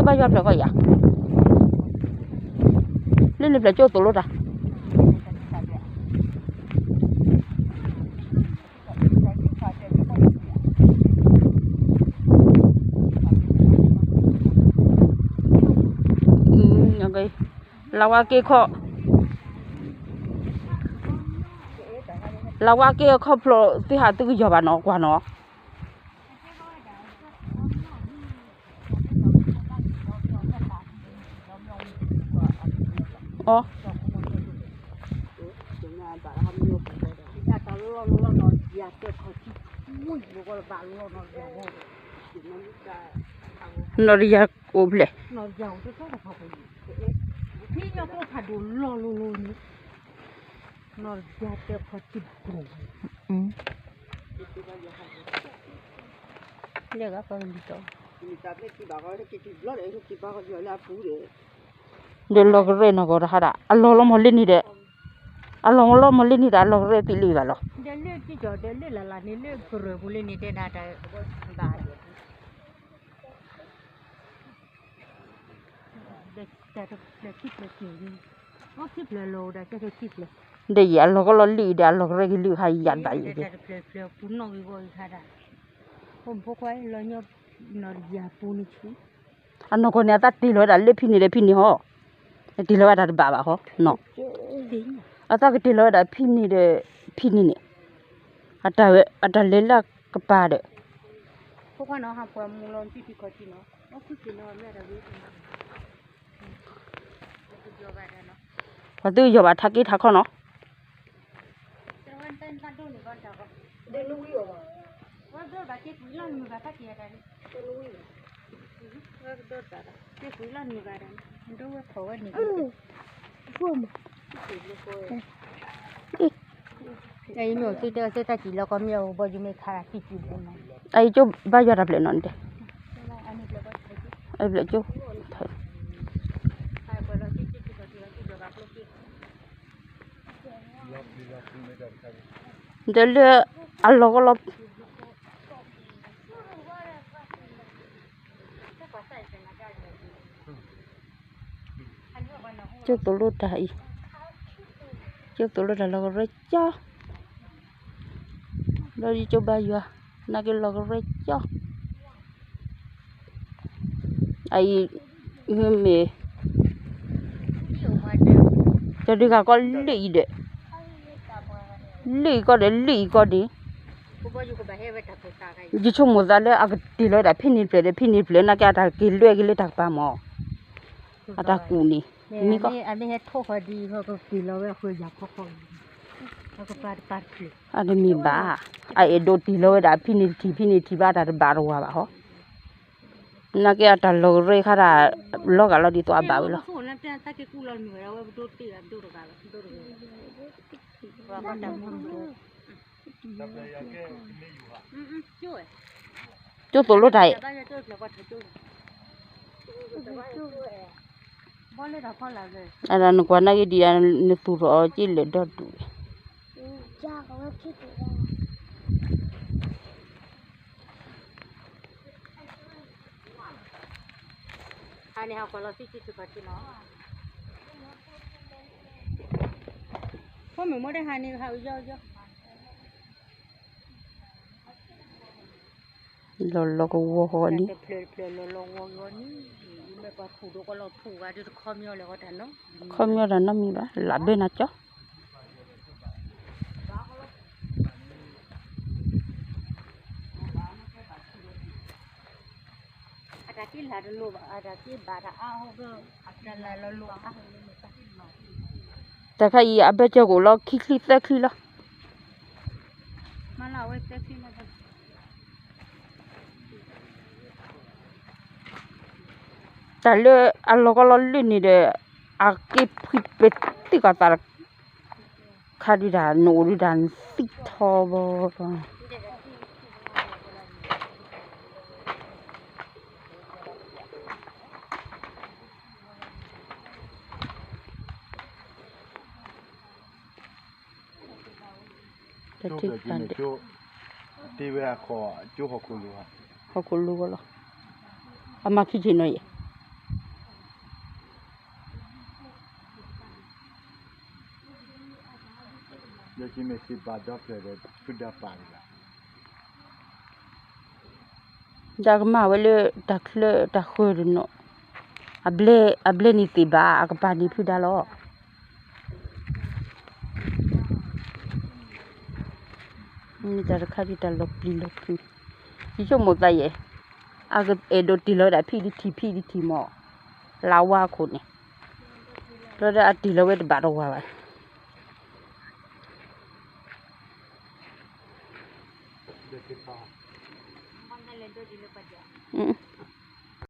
ဘၣ်ယွၤဖျၢၣ်ကီၢ်ယၤ, လၢန့ၣ်ဖျၢၣ်ကၠိသိၣ်လိတၢ်, လဝါက့ခီ, လဝါက့အခီဖျိသ့ၣ်ဟးသုကယီၤဘၣ်နီၤ ကွၢ်နီၤ. နီၢ်တယၤအိၣ်ဖျဲၣ်, နီၢ်တယၤတဲခီၣ်ထံး, လၢဂၤကီၢ်လံၤတီ, ဒီးလီၤကရဲၣ်နီၢ်ကီၢ်တဟါဒၣ် အလီၢ်လီၤမီၤလၢန့ၣ်ဒီး, အလီၢ်လီၤမီၤလၢန့ၣ်ဒီး အလီၢ်ကရဲၣ်သံလံဘၣ်လီၤ. ဒီးလၢကံၢ်ကီၤ ဒီးလၢလၢ်လၢ်န့ၣ်လၢကရၢၢ်ပူၤလၢန့ၣ်တဲဒၣ်တၢ်ဘၣ် ဒီးယအလီၢ်ကလီၤလံၣ်ဒီး အလီၢ်ကရဲၣ်ကလုၢ်ခါယၤတဘၣ်ယံၤ, အနီၢ်ကီၢ်န့ၣ် အသးတ့ၢ်လီၤဝဲဒၣ်လၢဖံန့ၣ်ဒီးဖံန့ၣ်ဟီ, တ့ၢ်လီၤဝဲဒၣ်တဘၣ်ဘၣ်ဟီ, အသးကတ့ၢ်လီၤဝဲဒၣ်ဖံန့ၣ်ဒီးဖံန့ၣ်န့ၣ်, အတၢ်လဲၤလၢကပၤဒီး ပှၤသုကယီၤဘၣ်ထါက့ထါခီနီၤ. အံၤကၠိဘါယွၤတၢ်ဖျၢၣ်နီၤန့ၣ်တဲ, အံၤဖျၢၣ်ကၠိ, ဒီးလၢအလီၢ်ကလီၤ ကၠိသိၣ်လိတၢ်အံၤ, ကၠိသိၣ်လိတၢ်လီၤကရဲကၠီ, ဒီးယကၠိဘါယွၤ, နာ်က့လီၤကရဲကၠီ, အအံၤ, မ့ၢ်, တဒုးဂၤကီလၢအံၤဒီး, လၢအံၤကီဒီး လၢအံၤကီန့ၣ် ယဆိကမိၣ်သးလၢအကတ့ၢ်လီၤဝဲဒၣ်ဖံန့ၣ်တဖျၢၣ်ဒီး ဖံန့ၣ်တဖျၢၣ် နာ်က့အတၢ်က့ၤလွဲက့ၤလၢတၢ်ကပၤမၢ်, အတၢ်ကူၣ်န့ၣ်, မ့ၢ်ကီ, အတမ့ၢ်ဘၣ်, အအဲၣ်ဒိးတ့ၢ်လီၤဝဲဒၣ်ဖံန့ၣ်တထံၣ် ဖံန့ၣ်တထံၣ်ဘၣ် တၢ်တဘၣ်တဝၤဘၣ်ဟီ, နာ်က့အတၢ်လီၤကရဲခါဒၣ်, လီၤဂာ်လီၤဒ်သိးအဘၣ်ဝဲလီၤ. ကၠိသိၣ်လိတၢ်အံၤ, အဒၣ်နကွၢ်နာ်က့ဒံး နသူၣ်ထီၣ်အီၤက့ၤလၢာ်ဒီဒူၣ်, လီၤလီၤကဝီၤဃီလံ, ခီပညီတၢ်နီတမံၤဘၣ် လၢဘၢနၤကၠီ တၢ်ခါအံၤအဘၢၣ်စၢၤကအိၣ်လီၤခံချံသၢချံလီၤ. တၢ်လၢအလီၢ်ကီၢ်လီၤလၢန့ၣ်ဒီး အက့ၤဖှံပသံၣ်ကီးသးတခါဒုးတၢ် နအိၣ်ဒုးတၢ်နသံၣ်ထီဘီ တထံၣ်ဖးဒိၣ် တ့ဝဲအခီၣ်ကၠိဟီၣ်ခိၣ်လိၤဧါ, ဟီၣ်ခိၣ်လိၤဝဲလီၤ, အမၤခံဆ့ၣ်နီၤယဲၢ်, လၢခံမ့ၢ်သ့ၣ်ပာ်ဒီဖျၢၣ်ဒီး ဖုဒါပာ်တဂၤ တၢ်ကမၣ်ဝဲလၢတၢ်ချၢတၢ်ဃၢၤတနီၤ, အဘျဲၣ်န့ၣ်သ့ၣ်ဘၣ် အကပၤန့ၣ်ဖုဒါလီၤ. မ့ၢ်တၢ်တခါဒ်တၢ်လီၤပျံၤလီၤဖုး, ယဆိကမိၣ်သးယဲၢ်, အကအဲၣ်ဒိးတ့ၢ်လီၤဝဲဒၣ်ဖံးတထံၣ်ဖံးတထံၣ်မး, လၢဝါခိၣ်န့ၣ်, ဒီးအတ့ၢ်လီၤဝဲတဘၣ်တဝၤဘၣ်. အ